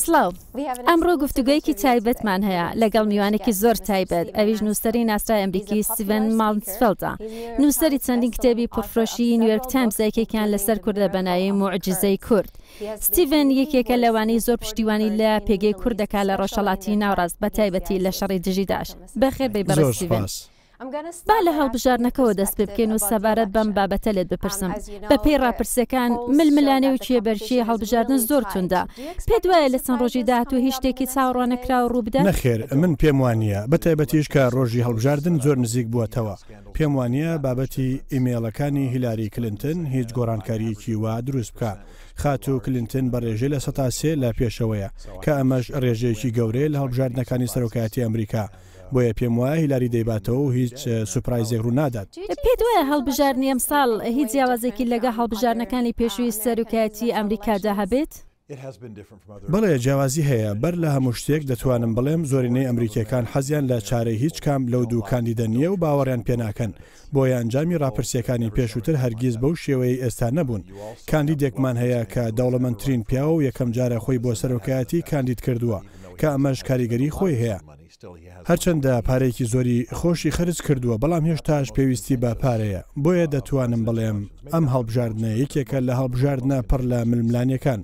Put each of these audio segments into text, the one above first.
سڵاو. ئەمڕۆ گفتوگۆیەکی تایبەتمان هەیە لەگەڵ میوانێکی زۆر تایبەت، ئەویش نووسەری ناسراوی ئەمریکی ستیڤن مانسفێڵدە. نووسەری چەندین کتێبی پڕفرۆشی نیویۆرک تایمزە، یەکێکیان لەسەر کوردە بە ناوی موعجیزەی کورد. ستیڤن یەکێکە لەوانەی زۆر پشتیوانی لە پێگەی کورد دەکات لە ڕۆژهەڵاتی ناوەڕاست، بەتایبەتی لە شەڕی دژی داعش. بەخێر بێی بەڕێز زۆر ستیڤن. سوپاس. با لە هەڵبژاردنەکەوە دەست پێ بکەین و سەبارەت بەم بابەتە لێت بپرسم. بەپێی ڕاپرسییەکان، ململانێ و کێبەرکێی هەڵبژاردن زۆر توندە. پێت وایە لە چەند ڕۆژی داهاتوو هیچ شتێکی چاوەڕواننەکراو ڕوو بدات؟ نەخێر، من پێم وا نییە، بەتایبەتیش کە ڕۆژی هەڵبژاردن زۆر نزیک بووەتەوە. پێم وا نییە بابەتی ئیمەیڵەکانی هیلاری کلنتن هیچ گۆڕانکارییەکی وا دروست بکا. خاتوو کلنتن بە ڕێژەی 3% لە پێشەوەیە، کە ئەمەش ڕێژەیەکی گەورەیە لە هەڵبژاردنەکانی سەرۆکایەتی ئەمریکا. بۆیە پێم وایە هیلاری دەیباتەوە و هیچ سوپرایزێک ڕوو نادات. پێت وایە هەڵبژاردنی ئەمساڵ هیچ جیاوازێکی لەگەڵ هەڵبژاردنەکانی پێشووی سەرۆکایەتی ئەمریکادا هەبێت؟ بەڵێ جیاوازی هەیە. بەر لە هەموو شتێک دەتوانم بڵێم زۆرینەی ئەمریکییەکان حەزیان لە چارەی هیچ کام لەو دوو کاندیدە نییە و باوەڕیان پێناکەن. بۆیە ئەنجامی ڕاپرسییەکانی پێشووتر هەرگیز بەو شێوەیەی ئێستا نەبوون. کاندیدێکمان هەیە کە دەوڵەمەندترین پیاوە و یەکەم جارە خۆی بۆ سەرۆکایەتی کاندید کردووە، کە ئەمەش کاریگەری خۆی هەیە. هەرچەندە پارەیەکی زۆری خۆشی خەرج کردووە، بەڵام هێشتاش پێویستی بە پارەیە. بۆیە دەتوانم بڵێم ئەم هەڵبژاردنە یەکێکە لە هەڵبژاردنە پڕ لە ململانێکان.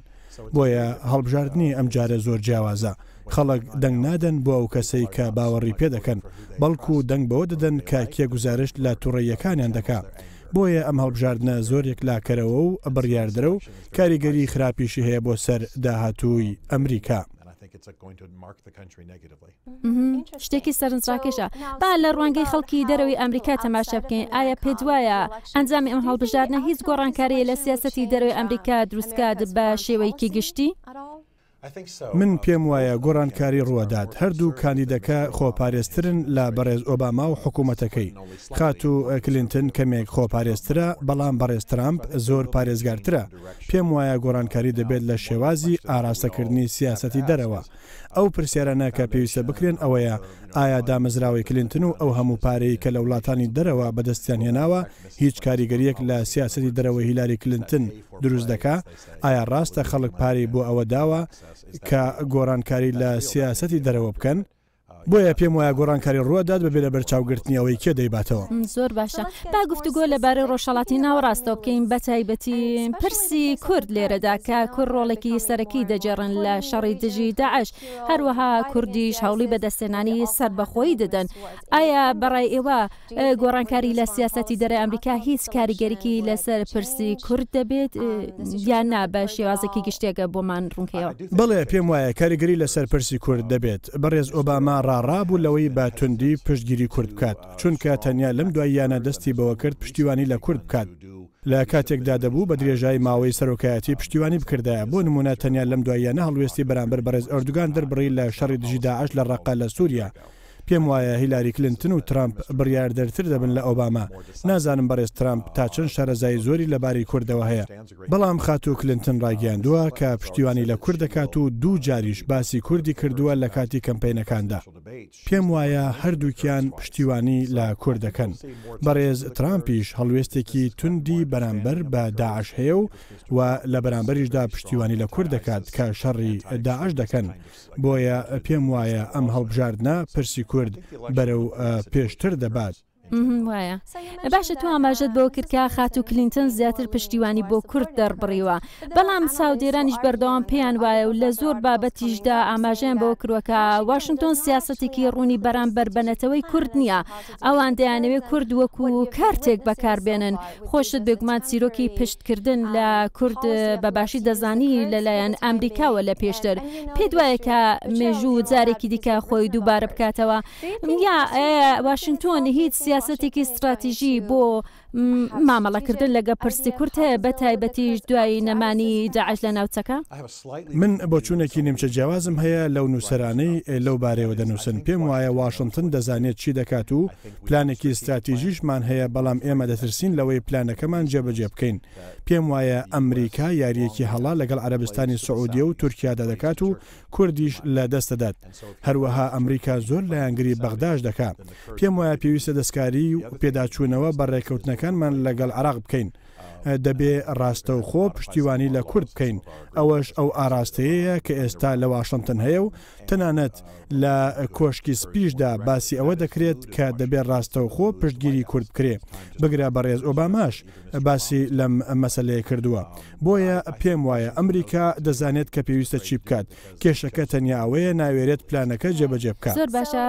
بۆیە هەڵبژاردنی ئەمجارە زۆر جیاوازە. خەڵک دەنگ نادەن بۆ ئەو کەسەی کە باوەڕی پێدەکەن، بەڵکو دەنگ بەوە دەدەن کە کێ گوزارشت لە توڕەییەکانیان دەکا. بۆیە ئەم هەڵبژاردنە زۆر یەکلاکەرەوە و بڕیاردەرە و کاریگەری خراپیشی هەیە بۆ سەر داهاتووی ئەمریکا. شتێکی سەرنجڕاکێشە. با لە ڕوانگەی خەڵکی دەرەوەی ئەمریکا تەماشا بکەین، ئایا پێت وایە ئەنجامی ئەم هەڵبژاردنە هیچ گۆڕانکارییە لە سیاسەتی دەرەوەی ئەمریکا دروستکات بە شێوەیەکی گشتی؟ من پێم وایە گۆڕانکاری ڕووەدات، هەردوو کاندیدەکە خۆپارێزترن لە بەڕێز ئۆباما و حکوومەتەکەی. خاتوو کلینتن کەمێک خۆپارێزترە، بەڵام بەڕێز ترامپ زۆر پارێزگارترە. پێم وایە گۆڕانکاری دەبێت لە شێوازی ئاراستەکردنی سیاسەتی دەرەوە. ئەو پرسیارانە کە پێویستە بکرێن ئەوەیە ئایا دامەزراوەی کلینتن و ئەو هەموو پارەی کە لە وڵاتانی دەرەوە بەدەستیان هێناوە هیچ کاریگەرییەک لە سیاسەتی دەرەوەی هیلاری کلینتن دروست دەکا؟ ئایا ڕاستە خەڵک پارەی بۆ ئەوە داوە کە گۆڕانکاری لە سیاسەتی دەرەوە بکەن؟ بۆیە پێم وایە گۆڕانکاری ڕووئەدات بەبێ لەبەرچاوگرتنی ئەوەی کێ دەیباتەوە. زۆر باشە با گفتوگۆ لەبارەی ڕۆژهەڵاتی ناوەڕاستەوە بکەین بەتایبەتی پرسی کورد لێرەدا کە کورد ڕۆڵێکی سەرەکی دەگێڕن لە شەڕی دژی داعش هەروەها کوردیش هەوڵی بەدەستهێنانی سەربەخۆیی دەدەن ئایا بەڕای ئێوە گۆڕانکاری لە سیاسەتی دەرەوەی ئەمریکا هیچ کاریگەریی لەسەر پرسی کورد دەبێت یان نا بە شێوازێکی گشتێکە بۆمان ڕوونکەیەوە؟ بەڵێ پێم وایە کاریگەری لەسەر پرسی کورد دەبێت. بەڕێز ئۆباما ڕاڕا بوو لەوەی بە توندی پشتگیری کورد بکات، چونکە تەنیا لەم دواییانە دەستی بەوە کرد پشتیوانی لە کورد بکات، لە کاتێکدا دەبوو بە درێژایی ماوەی سەرۆکایەتی پشتیوانی بکردایە، بۆ نموونە تەنیا لەم دواییانە هەڵوێستی بەرامبەر بەڕێز ئەردوگان دەربڕی لە شەڕی دژی داعش لە ڕەققە لە سووریا. پێم وایە هیلاری کلنتن و ترامپ بڕیاردەرتر دەبن لە ئۆباما. نازانم بەڕێز ترامپ تا چەند شارەزایی زۆری لە بارەی کوردەوە هەیە، بەڵام خاتوو کلنتن ڕایگەیاندووە کە پشتیوانی لە کورد دەکات و دوو جاریش باسی کوردی کردووە لە کاتی کەمپەینەکاندا. پێم وایە هەردووکیان پشتیوانی لە کورد دەکەن. بەڕێز ترامپیش هەڵوێستێکی توندی بەرامبەر بە داعش هەیە و و لە بەرامبەریشدا پشتیوانی لە کورد دەکات کە شەڕی داعش دەکەن. بۆیە پێم وایە ئەم هەڵبژاردنە پرسی کورد بەرەو پێشتر دەبات. وایە. باشە تۆ ئاماژەت بەوە کرد کە خاتوو کلینتن زیاتر پشتیوانی بۆ کورد دەربڕیوە، بەڵام چاودێرانیش بەردەوام پێیان وایە و لە زۆر بابەتیشدا ئاماژەیان بەوە کردووە کە واشنتۆن سیاسەتێکی ڕوونی بەرامبەر بە نەتەوەی کورد نییە، ئەوان دەیانەوێت کورد وەکو کارتێک بەکاربێنن. خۆشت بێگومان چیرۆکی پشتکردن لە کورد بە باشی دەزانی لەلایەن ئەمریکاوە لە پێشتر. پێت وایە کە مێژوو جارێکی دیکە خۆی دووبارە بکاتەوە؟ یا واشنتۆن هیچ سیاسەتێکی ستراتیژی بۆ مامەڵەکردن لەگە پرسی کورد هەیە بە تایبەتیش دوای نەمانی داعش لە ناوچەکە؟ من بۆچوونێکی نیمچە جیاوازم هەیە لەو نووسەرانەی لەو بارەیەوە دەنووسن. پێم وایە واشنتن دەزانێت چی دەکات و پلانێکی ستراتیژیشمان هەیە، بەڵام ئێمە دەترسین لەوەی پلانەکەمان جێبەجێ بکەین. پێم وایە ئەمریکا یارییەکی هەڵە لەگەڵ عەرەبستانی سعودیە و تورکیادا دەکات و کوردیش لە دەست دەدات. هەروەها ئەمریکا زۆر لایەنگری بەغداش دەکا. پێم وایە پێویستە دەستکاری و پێداچوونەوە بە ڕێککەوتنەکانمان لەگەڵ عێراق بکەین. دەبێ ڕاستەوخۆ پشتیوانی لە کورد بکەین، ئەوەش ئەو ئاراستەیەیە کە ئێستا لە واشنتن هەیە و تەنانەت لە کۆشکی سپیشدا باسی ئەوە دەکرێت کە دەبێ ڕاستەوخۆ پشتگیری کورد بکرێ، بگرە بەڕێز ئۆباماش باسی لەم مەسەلەیە کردووە. بۆیە پێم وایە ئەمریکا دەزانێت کە پێویستە چی بکات، کێشەکە تەنیا ئەوەیە ناوێرێت پلانەکە جێبەجێ بکا. زۆر باشە،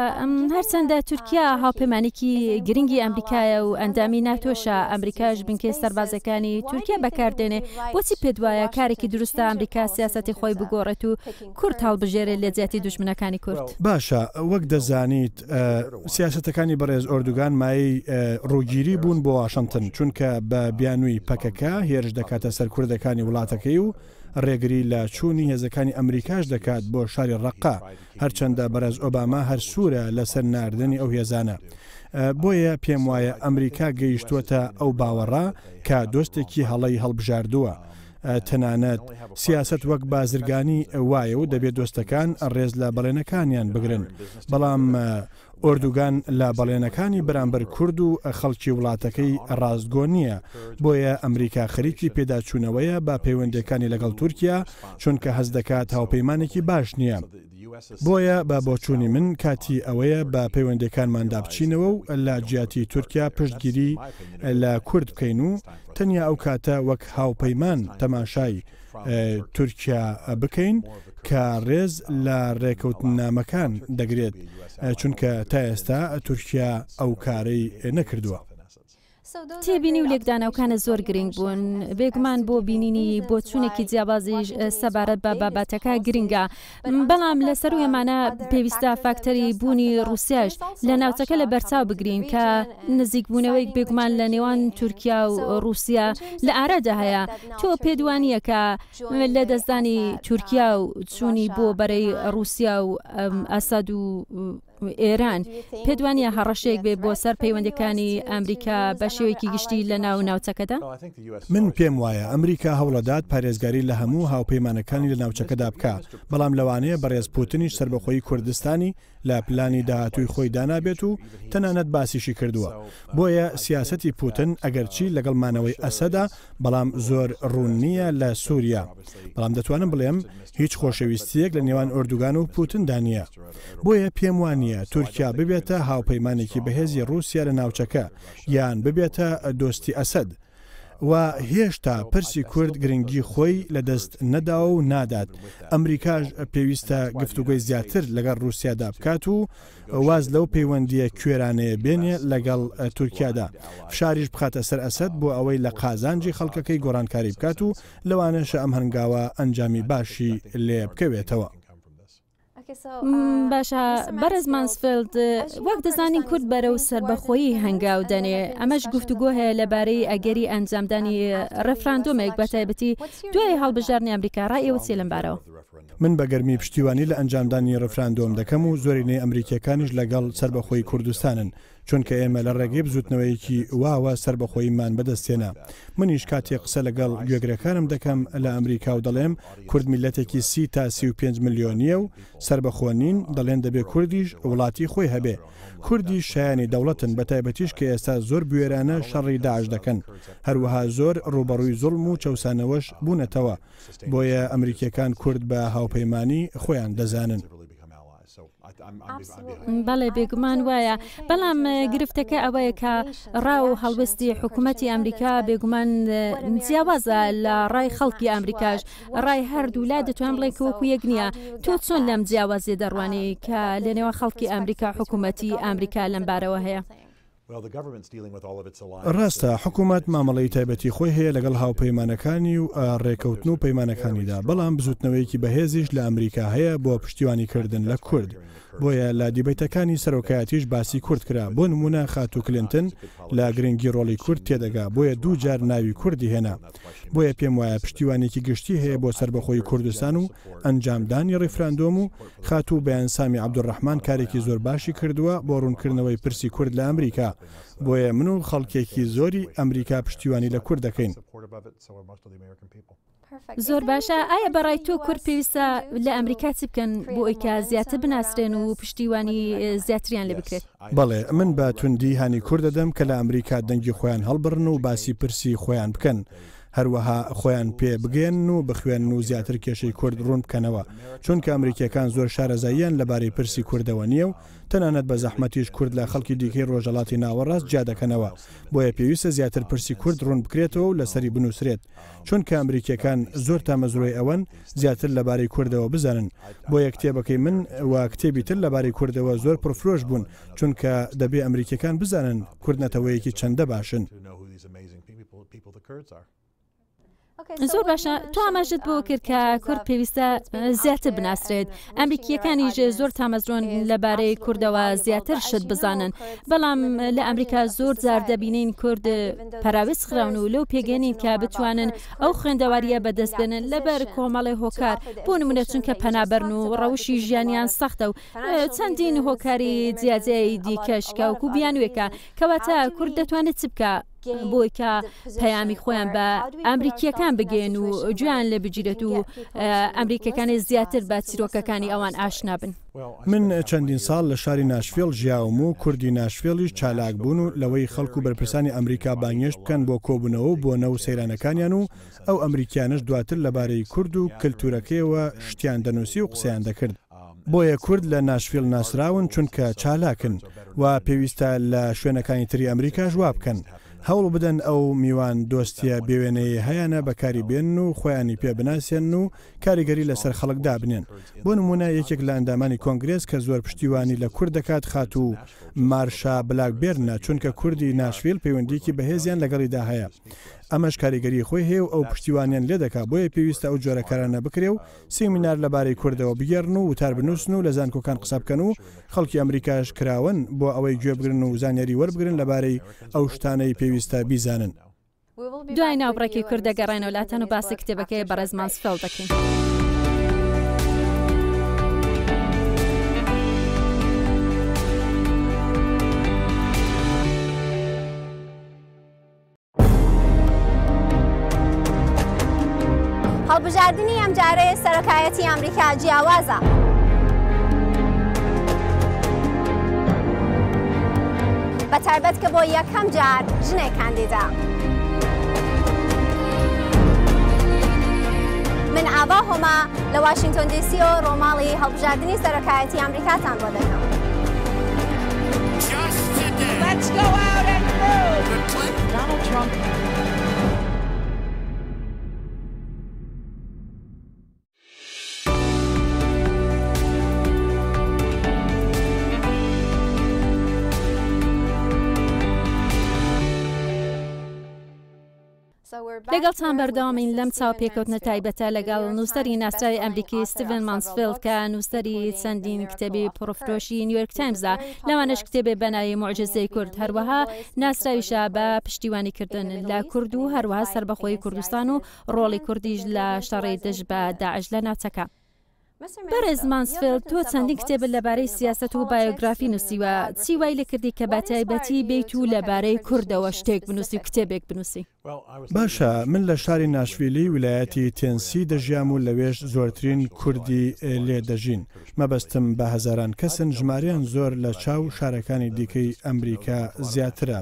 هەرچەندە تورکیا هاوپەیمانێکی گرنگی ئەمریکایە و ئەندامی ناتۆشە، ئەمریکاش بنکەی سەربازیەکانی تورکیا بەکاردێنێ، بۆچی پێت وایە کارێکی دروستە ئەمریکا سیاسەتی خۆی بگۆڕێت و کورد هەڵبژێرێت لە جیاتی دوژمنەکانی کورد؟ باشە، وەک دەزانیت سیاسەتەکانی بەڕێز ئۆردوگان مایەی ڕووگیری بوون بۆ واشنتن، چونکە بە بیانووی پەکەکە هێرش دەکاتە سەر کوردەکانی وڵاتەکەی و ڕێگری لە چوونی هێزەکانی ئەمریکاش دەکات بۆ شاری ڕەققە، هەرچەندە بەڕێز ئۆباما هەر سوورە لەسەر ناردنی ئەو هێزانە. بۆیە پێموایە ئەمریکا گەیشتووەتە ئەو باوەڕە کە دۆستێکی هەڵەی هەڵبژاردووە. تەنانەت سیاسەت وەک بازرگانی وایە و دەبێت دۆستەکان ڕێز لە بەڵێنەکانیان بگرن، بەڵام ئۆردوگان لە بەڵێنەکانی بەرامبەر کورد و خەڵکی وڵاتەکەی ڕاستگۆ نییە، بۆیە ئەمریکا خەریکی پێداچوونەوەیە بە پەیوەندییەکانی لەگەڵ تورکیا، چونکە هەست دەکات هاوپەیمانێکی باش نییە. بۆیە بە بۆچوونی من کاتی ئەوەیە بە پەیوەندییەکانماندا بچینەوە و لە جیاتی تورکیا پشتگیری لە کورد بکەین و تەنیا ئەو کاتە وەک هاوپەیمان تەماشای تورکیا بکەین کە ڕێز لە ڕێکەوتننامەکان دەگرێت، چونکە تا ئێستا تورکیا ئەو کارەی نەکردووە. تێبینی و لێکدانەوکانت زۆر گرنگ بوون، بێگومان بۆ بینینی بۆچوونێکی جیاوازیش سەبارەت بە بابەتەکە گرنگە، بەڵام لە سەرووی ئەمانە پێویستە فاکتەری بوونی ڕووسیاش لە ناوچەکە لەبەرچاو بگرین کە نزیکبوونەوەیک بێگومان لە نێوان تورکیا و ڕووسیا لە ئارادا هەیە. تۆ پێت وانییە کە لەدەستدانی تورکیا و چوونی بۆ بەرەی ڕووسیا و ئەسەد و ئێران پێت وانییە هەڕەشەیەک بێ بۆ سەر پەیوەندیەکانی ئەمریکا بە شێوەیەکی گشتی لە ناو ناوچەکەدا؟ من پێم وایە ئەمریکا هەوڵەدات پارێزگاری لە هەموو هاوپەیمانەکانی لە ناوچەکەدا بکا، بەڵام لەوانەیە بەڕێز پوتنیش سەربەخۆیی کوردستانی لە پلانی داهاتووی خۆی دانابێت و تەنانەت باسیشی کردووە. بۆیە سیاسەتی پوتن ئەگەرچی لەگەڵ مانەوەی ئەسەدە بەڵام زۆر ڕوون نییە لە سوریا. بەڵام دەتوانم بڵێم هیچ خۆشەویستییەک لە نێوان ئۆردوگان و پوتندا نییە. بۆیە پێم وا نییە تورکیا ببێتە هاوپەیمانێکی بەهێزی ڕووسیا لە ناوچەکە یان ببێتە دۆستی ئەسەد. و هێشتا پرسی کورد گرنگی خۆی لەدەست نەداوە و نادات. ئەمریکاش پێویستە گفتوگۆی زیاتر لەگەڵ ڕووسیادا بکات و واز لەو پەیوەندییە کوێرانەیە بێنێ لەگەڵ تورکیادا. فشاریش بخاتە سەر ئەسەد بۆ ئەوەی لە قازانجی خەڵکەکەی گۆڕانکاری بکات و لەوانەشە ئەم هەنگاوە ئەنجامی باشی لێ بکەوێتەوە. باشە بەڕێز مانسفێلد، وەک دەزانین کورد بەرەو سەربەخۆیی هەنگاو دەنێ، ئەمەش گفتوگۆ هەیە لەبارەی ئەگەری ئەنجامدانی ڕێفراندۆمێک بەتایبەتی دوای هەڵبژاردنی ئەمریکا، ڕای ئێوە چییە لەم بارەوە؟ من بە گەرمی پشتیوانی لە ئەنجامدانی ڕێفراندۆم دەکەم و زۆرینەی ئەمریکییەکانیش لەگەڵ سەربەخۆیی کوردستانن، چونکە ئێمە لە ڕێگەی بزووتنەوەیەکی واوە سەربەخۆییمان بەدەستهێنا. منیش کاتێک قسە لەگەڵ گوێگرەکانم دەکەم لە ئەمریکا و دەڵێم کورد میللەتێکی 30 تا 35 ملیۆنییە و سەربەخۆ نین، دەڵێن دەبێ کوردیش وڵاتی خۆی هەبێ. کوردیش شایانی دەوڵەتن، بەتایبەتیش کە ئێستا زۆر بوێرانە شەڕی داعش دەکەن. هەروەها زۆر ڕووبەڕووی زوڵم و چەوسانەوەش بوونەتەوە. بۆیە ئەمریکییەکان کورد بە هاوپەیمانی خۆیان دەزانن. بەڵێ بێگومان وایە، بەڵام گرفتەکە ئەوەیە کە ڕا و هەڵوێستی حکوومەتی ئەمریکا بێگومان جیاوازە لە ڕای خەڵکی ئەمریکاش ڕای هەردوو لا دەتوان بڵێن کە وەکو یەک نییە تۆ چۆن لەم جیاوازیە دەڕوانی کە لە نێوان خەڵکی ئەمریکا حکوومەتی ئەمریکا لەم بارەوە هەیە؟ ڕاستە حکوومەت مامەڵەی تایبەتی خۆی هەیە لەگەڵ هاوپەیمانەکانی و ڕێکەوتن و پەیمانەکانیدا، بەڵام بزووتنەوەیەکی بەهێزیش لە ئەمریکا هەیە بۆ پشتیوانیکردن لە کورد. بۆیە لە دیبەیتەکانی سەرۆکایەتیش باسی کورد کرا، بۆ نموونە خاتوو کلنتن لە گرنگی ڕۆڵی کورد تێدەگا، بۆیە دوو جار ناوی کوردی هێنا. بۆیە پێم وایە پشتیوانیەکی گشتی هەیە بۆ سەربەخۆیی کوردستان و ئەنجامدانی ڕیفراندۆم و خاتوو بەیان سامی عەبدولڕەحمان کارێکی زۆر باشی کردووە بۆ ڕوونکردنەوەی پرسی کورد لە ئەمریکا، بۆیە من و خەڵکێکی زۆری ئەمریکا پشتیوانی لە کورد دەکەین. زۆر باشە ئایا بەڕای تۆ کورد پێویستە لە ئەمریکا چی بکەن بۆ ئەوی کە زیاتر بناسرێن و پشتیوانی زیاتریان لێ بکرێت؟ بەڵێ من بە توندی هانی کورد دەدەم کە لە ئەمریکا دەنگی خۆیان هەڵبڕن و باسی پرسی خۆیان بکەن. هەروەها خۆیان پێ بگەیەنن و بخوێنن و زیاتر کێشەی کورد ڕوون بکەنەوە، چونکە ئەمریکییەکان زۆر شارەزاییان لەبارەی پرسی کوردەوە نییە و تەنانەت بە زەحمەتیش کورد لە خەڵکی دیکەی ڕۆژهەڵاتی ناوەڕاست جیا دەکەنەوە، بۆیە پێویستە زیاتر پرسی کورد ڕوون بکرێتەوە و لەسەری بنووسرێت، چونکە ئەمریکییەکان زۆر تامەزرۆی ئەوەن زیاتر لەبارەی کوردەوە بزانن، بۆیە کتێبەکەی من و کتێبی تر لەبارەی کوردەوە زۆر پڕفرۆش بوون، چونکە دەبێ ئەمریکییەکان بزانن کورد نەتەوەیەکی چەندە باشن. زۆر باشە تۆ ئاماژت بۆ کرد کە کورد پێویستە زیاتر بناسرێت ئەمریکیەکانیش زۆر تامەزرۆن لەبارەی کوردەوە زیاتر شت بزانن بەڵام لە ئەمریکا زۆر جار دەبینین کورد پەراوێز خراون و لەو پێگەنین کە بتوانن ئەو خوێندەواریە بەدەست بێنن لەبەر کۆمەڵێ هۆکار بۆ نمونە چونکە پەنابەرن و ڕەوشی ژیانیان سەختە و چەندین هۆکاری جیاجیای دیکەش کە وەکو بیانوێکە کەواتە کورد دەتوانێت چ بکە بۆی کە پەیامی خۆیان بە ئەمریکیەکان بگەین و گوێیان لێ بگیرێت و ئەمریکەکانی زیاتر بە چیرۆکەکانی ئەوان ئاشنا بن. من چەندین ساڵ لە شاری ناشفێڵ ژیاوم و کوردی ناشفێڵیش چالاک بوون و لەوەی خەڵک و بەرپرسانی ئەمریکا بانگێشت بکەن بۆ کۆبوونەوە و بۆنە و سەیرانەکانیان و ئەو ئەمریکیانەش دواتر لەبارەی کورد و کەلتورەکەیەوە شتیان دەنووسی و قسەیان دەکرد. بۆیە کورد لە ناشفیل ناسراون چونکە چالاکن و پێویستە لە شوێنەکانی تری ئەمریکاش وا بکەن. هەوڵ بدەن ئەو میوان دۆستیە بێوێنەیەی هەیانە بەکاری بێنن و خۆیانی پێ بناسێنن و کاریگەری لەسەر خەڵک دابنێن. بۆ نموونە یەکێک لە ئەندامانی کۆنگرێس کە زۆر پشتیوانی لە کورد دەکات خاتوو مارشا بلاکبێرنە چونکە کوردی ناشفیل پەیوەندیەکی بەهێزیان لەگەڵیدا هەیە. ئەمەش کاریگەری خۆی هەیە و ئەو پشتیوانیان لێدەکا بۆیە پێویستە ئەو جۆرە کارانە بکرێ و سیمینار لەبارەی کوردەوە بگێڕن و وتار بنووسن و لە زانکۆکان قسە بکەن و خەڵکی ئەمریکاش کراوەن بۆ ئەوەی گوێبگرن و زانیاری وەربگرن لەبارەی ئەو شتانەی پێویستە بیزانن. دوای ناوبڕێکی کورت دەگەڕێنەوە لاتان و باسی کتێبەکەی بەڕێز مانسفێڵد دەکەین. هەڵبژاردنی ئەمجارەی سەرۆکایەتی ئەمریکا جیاوازە. بە تایبەت کە بۆ یەکەم جار ژنێک کاندیدا. من ئاڤا هۆما لە واشنگتۆن دیسیەوە ڕۆماڵی هەڵبژاردنی سەرۆکایەتی ئەمریکاتان بۆ دەکەم. Let's go out and prove Donald Trump لەگەڵتان بەردەوامین لەم چاوپێکەوتنە تایبەتە لەگەڵ نووسەری ناسراوی ئەمریکی ستیڤن مانسفیڵد کە نووسەری چەندین کتێبی پڕفرۆشی نیویۆرک تایمزە لەوانەش کتێبێ بە ناوی موعجیزەی کورد هەروەها ناسراویشە بە پشتیوانیکردن لە کورد و هەروەها سەربەخۆیی کوردستان و ڕۆڵی کوردیش لە شەڕی دژ بە داعش لە ناوچەکە. بەڕێز مانسفێڵد، تۆ چەندین کتێبت لەبارەی سیاسەت و بایۆگرافی نووسیوە، چی وای لێکردی کە بە تایبەتی بێیت و لەبارەی کوردەوە شتێک بنووسی و کتێبێک بنووسی؟ باشە، من لە شاری ناشڤیلی ویلایەتی تێنسی دەژیام و لەوێش زۆرترین کوردی لێ دەژین، مەبەستم بە هەزاران کەسن، ژمارەیان زۆر لە چاو شارەکانی دیکەی ئەمریکا زیاترە.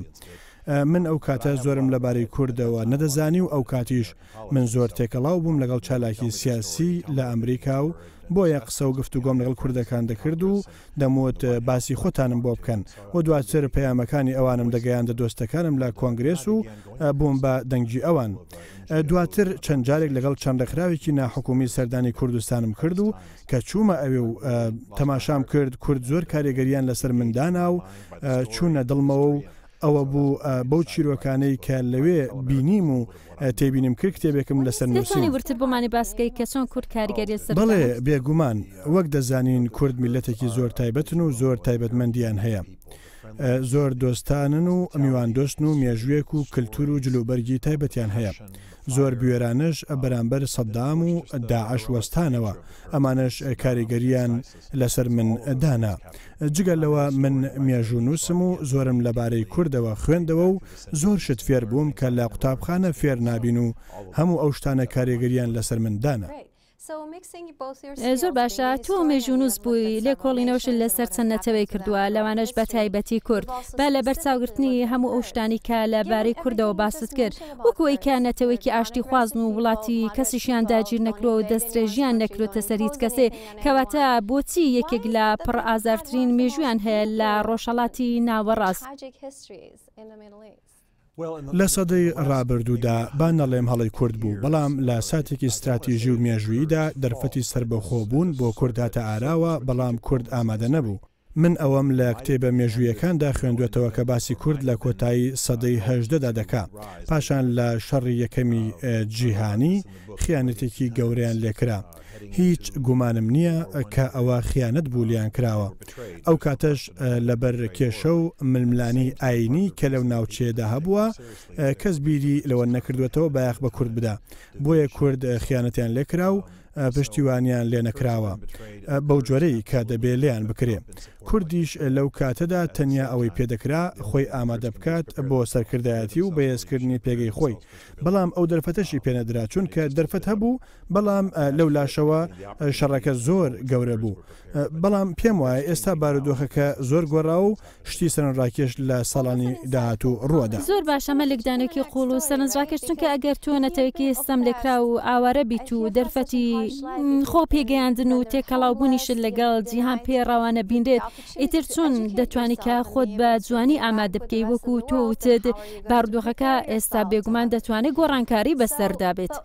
من ئەو کاتە زۆرم لەبارەی کوردەوە نەدەزانی و ئەو کاتیش من زۆر تێکەڵاو بووم لەگەڵ چالاکی سیاسی لە ئەمریکا و بۆیە قسە و گفتوگۆم لەگەڵ کوردەکان دەکرد و دەموت باسی خۆتانم بۆ بکەن و دواتر پەیامەکانی ئەوانم دەگەیاندە دۆستەکانم لە کۆنگرێس و بووم بە دەنگی ئەوان. دواتر چەند جارێک لەگەڵ چەند ڕێکخراوێکی ناحکومی سەردانی کوردستانم کرد و کە چوومە ئەوێ و تەماشام کرد کورد زۆر کارێگەریان لەسەر من دانا و چوونە دڵمەوە و ئەوە بوو بەو چیرۆکانەی کە لەوێ بینیم و تێبینیم کرد کتێبێکم لەسەر نووسین. دەتوانی وردتر بۆمانی باس بکەی کە چۆن کورد کاریگەری لەسەر بەڵێ بێگومان، وەک دەزانین کورد میللەتێکی زۆر تایبەتن و زۆر تایبەتمەندییان هەیە. زۆر دۆستانەن و میواندۆستن و مێژوویەک و کلتور و جلوبەرگی تایبەتیان هەیە. زۆر بوێرانەش بەرامبەر سەدام و داعش وەستانەوە، ئەمانەش کاریگەرییان لەسەر من دانا. جگە لەوە من مێژوونووسم و زۆرم لەبارەی کوردەوە خوێندەوە و زۆر شت فێر بووم کە لە قوتابخانە فێر نابین و هەموو ئەو شتانە کارێگەرییان لەسەر من دانا. زۆر باشە تۆ مێژوونووس بووی لێکۆڵینەوەشت لەسەر چەند نەتەوەیەک کردووە لەوانەش بە تایبەتی کورد با لەبەرچاوگرتنی هەموو ئەو شتانەی کە لە بارەی کوردەوە باست کرد وەکو ئەوەی کە نەتەوەیەکی ئاشتیخوازن و وڵاتی کەسیشیان داگیر نەکرۆ و دەستدرێژیان نەکرۆتە سەر هیچ کەسێ کەواتە بۆچی یەکێک لە پڕ ئازارترین مێژوویان هەیە لە ڕۆژهەڵاتی ناوەڕاست؟ لە سەدەی ڕابردوودا با نەڵێم هەڵەی کورد بوو، بەڵام لە ساتێکی ستراتیژی و مێژووییدا دەرفەتی سەربەخۆبوون بۆ کورد هاتە ئاراوە، بەڵام کورد ئامادە نەبوو. من ئەوەم لە کتێبە مێژوویەکاندا خوێندووەتەوە کە باسی کورد لە کۆتایی سەدەی هەژدەدا دەکا. پاشان لە شەڕی یەکەمی جیهانی خیانەتێکی گەورەیان لێکرا. هیچ گومانم نییە کە ئەوە خیانەت بوو لێیان کراوە. ئەو کاتەش لەبەر کێشە و ململانێی ئایینی کە لەو ناوچەیەدا هەبووە، کەس بیری لەوە نەکردووەتەوە بایەخ بە کورد بدا. بۆیە کورد خیانەتیان لێکرا و پشتیوانیان لێنەکراوە بەو جۆرەی کە دەبێ لێیان بکرێ. کوردیش لەو کاتەدا تەنیا ئەوەی پێدەکرا خۆی ئامادە بکات بۆ سەرکردایەتی و بەهێزکردنی پێگەی خۆی، بەڵام ئەو دەرفەتەشی پێنەدرا، چونکە دەرفەت هەبوو بەڵام لەو لاشەوە شەڕەکە زۆر گەورە بوو. بەڵام پێم وایە ئێستا بارودۆخەکە زۆر گۆڕاوە و شتی سەرنجڕاکێش لە ساڵانی داهاتوو ڕووئەدا. زۆر باشە ئەمە لێکدانێکی قوڵ و سەرنجڕاکێش چونکە ئەگەر تۆ نەتەوەیەکی ستەملێکراو و ئاوارە بیت و دەرفەتی خۆ پێگەیاندن و تێکەڵاوبوونیشت لەگەڵ جیهان پێ ڕەوا نەبینرێت ئیتر چۆن دەتوانی کە خۆت بە جوانی ئامادە بکەی وەکو تۆ وتت بارودۆخەکە ئێستا بێگومان دەتوانێت گۆڕانکاری بەسەردا بێت.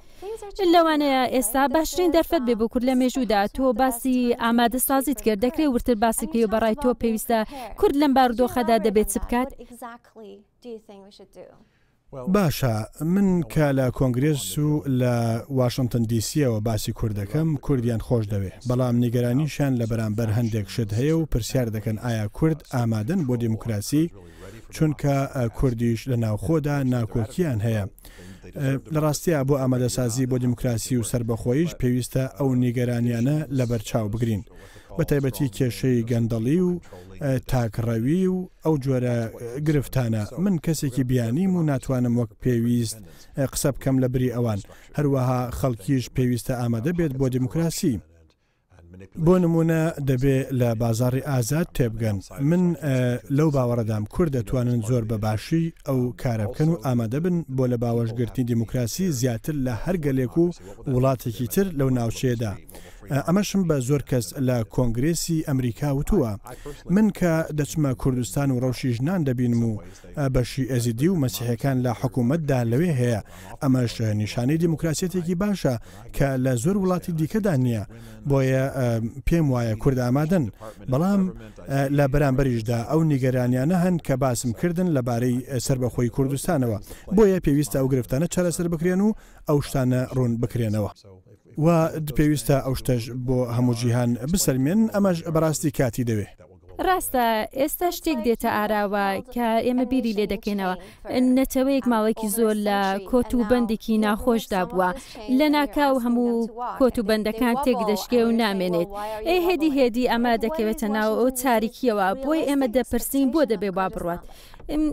لەوانەیە ئێستا باشترین دەرفەت بێ بۆ کورد لە مێژوودا، تۆ باسی ئامادەسازیت کرد، دەکرێ وردتر باسی بکەی و بەڕای تۆ پێویستە کورد لەم بارودۆخەدا دەبێت چ بکات؟ باشە من کە لە کۆنگرێس و لە واشنتن دی سیەوە باسی کورد دەکەم، کوردیان خۆش دەوێ، بەڵام نیگەرانیشیان لە بەرامبەر هەندێک شت هەیە و پرسیار دەکەن ئایا کورد ئامادەن بۆ دیموکراسی؟ چونکە کوردیش لە ناوخۆدا ناکۆکییان هەیە. لە ڕاستیا بۆ ئامادەسازی بۆ دیموکراسی و سەربەخۆییش پێویستە ئەو نیگەرانیانە لەبەرچاو بگرین. بە تایبەتی کێشەی گەندەڵی و تاکڕەوی و ئەو جۆرە گرفتانە. من کەسێکی بیانیم و ناتوانم وەک پێویست قسە بکەم لە بری ئەوان. هەروەها خەڵکیش پێویستە ئامادە بێت بۆ دیموکراسی. بۆ نموونە دەبێ لە بازاڕی ئازاد تێبگەن. من لەو باوەڕەدام کورد دەتوانن زۆر بە باشی ئەو کارە بکەن و ئامادە بن بۆ لە باوەش گرتنی دیموکراسی زیاتر لە هەر گەلێک و وڵاتێکی تر لەو ناوچەیەدا. ئەمەشم بە زۆر کەس لە کۆنگرێسی ئەمریکا وتووە. من کە دەچمە کوردستان و ڕەوشی ژنان دەبینم و بەشی ئێزیدی و مەسیحیەکان لە حکوومەتدا لەوێ هەیە، ئەمەش نیشانەی دیموکراسیەتێکی باشە کە لە زۆر وڵاتی دیکەدا نییە، بۆیە پێم وایە کورد ئامادەن، بەڵام لە بەرامبەریشدا ئەو نیگەرانیانە هەن کە باسم کردن لەبارەی سەربەخۆی کوردستانەوە، بۆیە پێویستە ئەو گرفتانە چارەسەر بکرێن و ئەو شتانە ڕوون بکرێنەوە. و پێویستە ئەو شتەش بۆ هەموو جیهان بسەلمێنن، ئەمەش بەڕاستی کاتی دەوێ. ڕاستە ئێستا شتێک دێتە ئاراوە کە ئێمە بیری لێ دەکەینەوە، نەتەوەیەک ماوەیەکی زۆر لە کۆت و بەندێکی ناخۆشدا بووە، لەناکاو هەموو کۆت و بەندەکان تێک دەشکێ و نامێنێت. ئێ هێدی هێدی ئەمە دەکەوێتە ناو ئەو تاریکییەوە، بۆیە ئێمە دەپرسین بۆ دەبێ وا بڕوات؟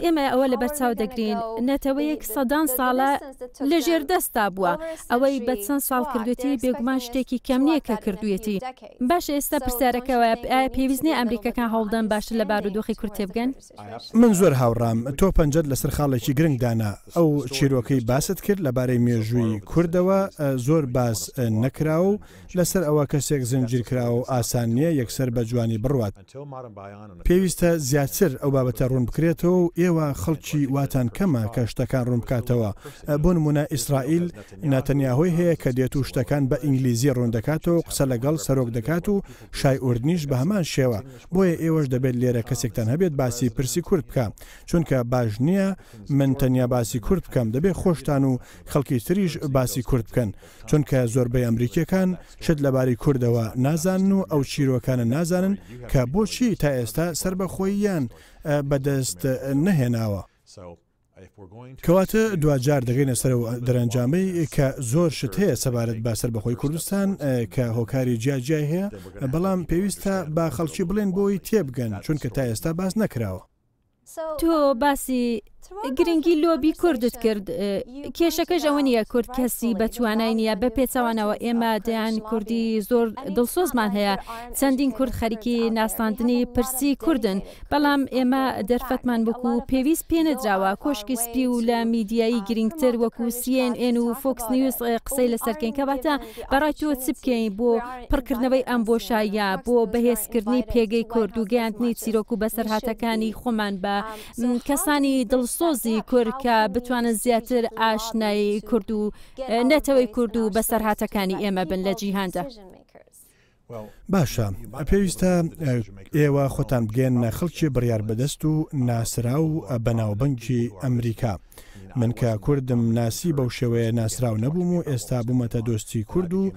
ئێمە ئەوە لەبەرچاو دەگرین نەتەوەیەک سەدان ساڵە لە ژێر دەستدا بووە، ئەوەی بە چەند ساڵ کردوێتی بێگومان شتێکی کەم نییە کە کردوویەتی. باشە ئێستا پرسیارەکە ئەوەیە ئایا پێویست نییە ئەمریکەکان هەوڵدەن باشتر لە بارودۆخی کورد تێبگەن؟ من زۆر هاوڕام، تۆ پەنجەت لەسەر خاڵێکی گرنگ دانا، ئەو چیرۆکەی باست کرد لەبارەی مێژووی کوردەوە زۆر باس نەکراوە و لەسەر ئەوە کەسێک زنجیر کراوە و ئاسان نییە یەکسەر بە جوانی بڕوات. پێویستە زیاتر ئەو بابەتە ڕوون بکرێتەوە و ئێوە خەڵکی واتان کەمە کە شتەکان ڕوون بکاتەوە. بۆ نموونە ئیسرائیل ناتەنیاهۆی هەیە کە دێت و شتەکان بە ئینگلیزی ڕوون دەکاتەوە و قسە لەگەڵ سەرۆک دەکات و شای ئوردنیش بە هەمان شێوە. بۆیە ئێوەش دەبێت لێرە کەسێکتان هەبێت باسی پرسی کورد بکا. چونکە باش نییە من تەنیا باسی کورد بکەم، دەبێت خۆشتان و خەڵکی تریش باسی کورد بکەن. چونکە زۆربەی ئەمریکییەکان شت لەبارەی کوردەوە نازانن و ئەو چیرۆکانە نازانن کە بۆچی تا ئێستا سەربەخۆییان بەدەست نەهێناوە. کەواتە دواجار دەگەینە سەر ئەو دەرەنجامەی کە زۆر شت هەیە سەبارەت بە سەربەخۆی کوردستان کە هۆکاری جیاجیای هەیە، بەڵام پێویستە بە خەڵکی بڵێن بۆی تێبگەن، چونکە تا ئێستا باس نەکراوە. تۆ باسی گرنگی لۆبی کوردت کرد، کێشەکەش ئەوە نییە کورد کەسی بە توانای نییە، بە پێچەوانەوە ئێمە دەیان کوردی زۆر دڵسۆزمان هەیە، چەندین کورد خەریکی ناساندنی پرسی کوردن، بەڵام ئێمە دەرفەتمان وەکو پێویست پێنەدراوە، کۆشکی سپی و لە میدیایی گرنگتر وەکو سی ئێن ئێن و فۆکس نیوز قسەی لەسەر کەین، کەواتە بەڕای تۆ چ بکەین بۆ پڕکردنەوەی ئەم بۆشاییە، بۆ بەهێزکردنی پێگەی کورد و گەیاندنی چیرۆک و بەسەرهاتەکانی خۆمان بە کەسانی دڵسۆزی کورد کە بتوانن زیاتر ئاشنای کورد و نەتەوەی کورد و بەسەرهاتەکانی ئێمە بن لە جیهاندا؟ باشە پێویستە ئێوە خۆتان بگەیەننە خەڵکی بڕیار بەدەست و ناسراو و بەناوبەنگی ئەمریکا. من کە کوردم ناسی بەو شێوەیە ناسراو نەبووم و ئێستا بوومەتە دۆستی کورد و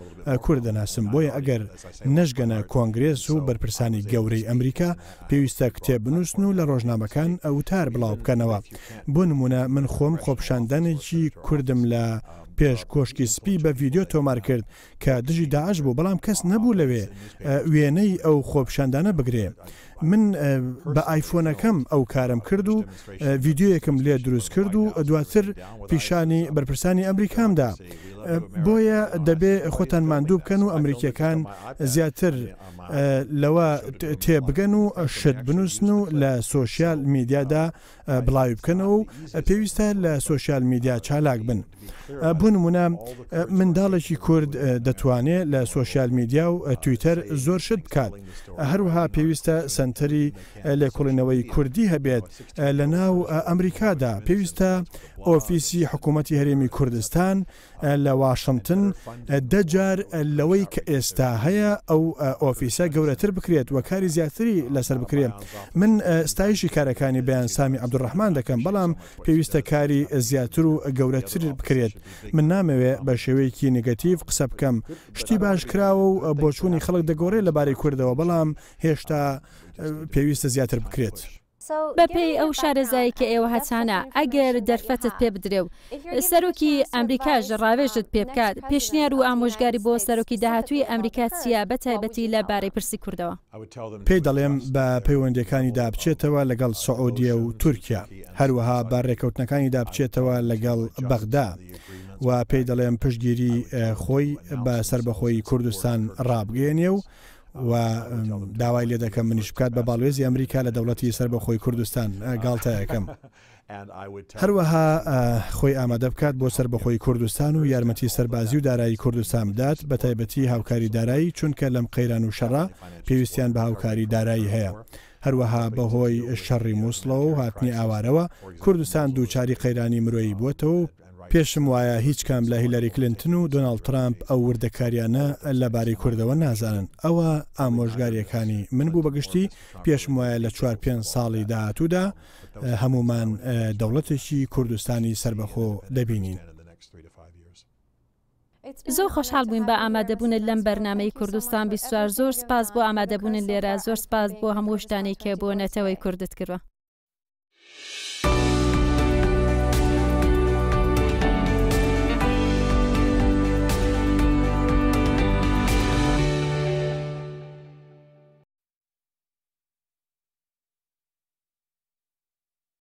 کورد دەناسم بۆیە ئەگەر نەشگەنە کۆنگرێس و بەرپرسانی گەورەی ئەمریکا پێویستە کتێب بنووسن و لە ڕۆژنامەکان وتار بڵاو بکەنەوە بۆ نموونە من خۆم خۆپیشاندانێکی کوردم لە پێش کۆشکی سپی بە ڤیدیۆ تۆمار کرد کە دژی داعش بوو، بەڵام کەس نەبوو لەوێ وێنەی ئەو خۆپیشاندانە بگرێ. من بە ئایفۆنەکەم ئەو کارەم کرد و ڤیدیۆیەکم لێ دروست کرد و دواتر پیشانی بەرپرسانی ئەمریکام دا. بۆیە دەبێ خۆتان ماندوو بکەن و ئەمریکییەکان زیاتر لەوە تێبگەن و شت بنووسن و لە سۆشیال میدیادا بڵاوی بکەنەوە و پێویستە لە سۆشیال میدیا چالاک بن. بۆ نمونە منداڵێکی کورد دەتوانێ لە سۆشیال میدیا و تویتەر زۆر شت بکات. هەروەها پێویستە سەنتەری لێکۆڵینەوەی کوردی هەبێت لە ناو ئەمریکادا. پێویستە ئۆفیسی حکوومەتی هەرێمی کوردستان لە واشنتن دە جار لەوەی کە ئێستا هەیە ئەو ئۆفیسە گەورەتر بکرێت و کاری زیاتری لەسەر بکرێت. من ستایشی کارەکانی بەیان سامی عەبدولڕەحمان دەکەم، بەڵام پێویستە کاری زیاتر و گەورەتر بکرێت. من نامەوێ بە شێوەیەکی نێگەتیڤ قسە بکەم. شتی باش کراوە و بۆچوونی خەڵک دەگۆڕێ لەبارەی کوردەوە، بەڵام هێشتا پێویستە زیاتر بکرێت. بەپێی ئەو شارەزایی کە ئێوە هەتانە، ئەگەر دەرفەتت پێ بدرێ و سەرۆکی ئەمریکاش ڕاوێژت پێ بکات، پێشنیار و ئامۆژگاری بۆ سەرۆکی داهاتووی ئەمریکا چییە بە تایبەتی لە بارەی پرسی کوردەوە؟ پێی دەڵێم بە پەیوەندییەکانیدا بچێتەوە لەگەڵ سعودیە و تورکیا، هەروەها بە ڕێکەوتنەکانیدا بچێتەوە لەگەڵ بەغدا و پێی دەڵێم پشتگیری خۆی بە سەربەخۆیی کوردستان ڕابگەیەنێ و و داوای لێ دەکەم منیش بکات بە باڵوێزی ئەمریکا لە دەوڵەتی سەربەخۆی کوردستان گاڵتەیەکەم. هەروەها خۆی ئامادە بکات بۆ سەربەخۆی کوردستان و یارمەتی سەربازی و دارایی کوردستان بدات بە تایبەتی هاوکاری دارایی چونکە لەم قەیران و شەڕە پێویستیان بە هاوکاری دارایی هەیە. هەروەها بەهۆی شەڕی موسڵەوە و هاتنی ئاوارەوە کوردستان دووچاری قەیرانی مرۆیی بووەتەوە و پێشم وایە هیچ کام لە هیلاری کلنتن و دۆناڵد ترامپ ئەو وردەکاریانە لەبارەی کوردەوە نازانن. ئەوە ئامۆژگارییەکانی من بوو بەگشتی، پێشم وایە لە چوار پێنج ساڵی داهاتوودا هەموومان دەوڵەتێکی کوردستانی سەربەخۆ دەبینین. زۆر خۆشحاڵ بووین بە ئامادەبوونت لەم بەرنامەی کوردستان 24 زۆر سپاس بۆ ئامادەبوونت لێرە زۆر سپاس بۆ هەموو شتانەی کە بۆ نەتەوەی کوردت کردوە.